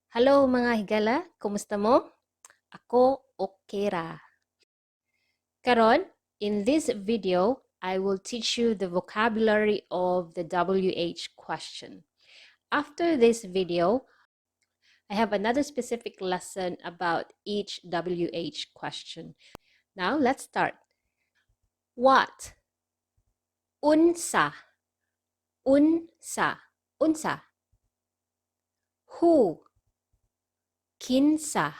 Hello, mga higala, kumusta mo? Ako okay ra. Karon, in this video, I will teach you the vocabulary of the WH question. After this video, I have another specific lesson about each WH question. Now, let's start. What? Unsa. Unsa. Unsa. Who? Kinsa.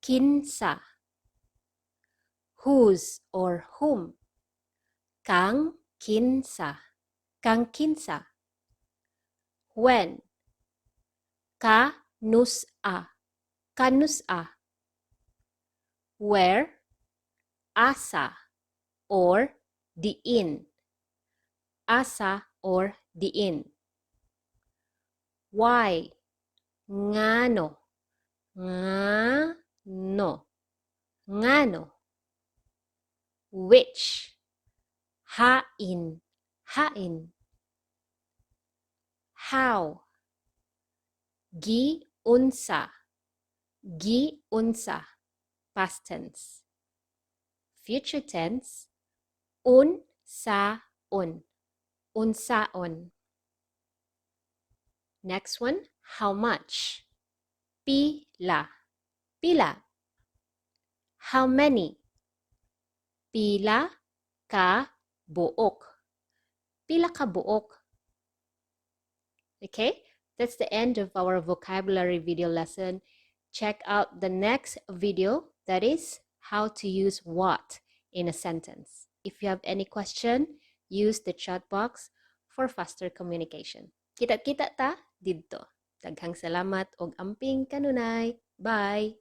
Kinsa. Whose or whom? Kang kinsa. Kang kinsa. When? Kanus-a. Kanus-a. Where? Asa or diin. Asa or diin. Why? Ngano. Ngano. Ngano. Which? Hain. Hain. How? Gi-unsa. Gi-unsa. Past tense. Future tense. Un-sa-on. Unsaon. Next one, how much? Pila. Pila. How many? Pila ka buok. Pila ka buok. Okay, that's the end of our vocabulary video lesson. Check out the next video, that is how to use "what" in a sentence. If you have any question, use the chat box for faster communication. Kita-kita ta didto. Daghang salamat og amping kanunay. Bye!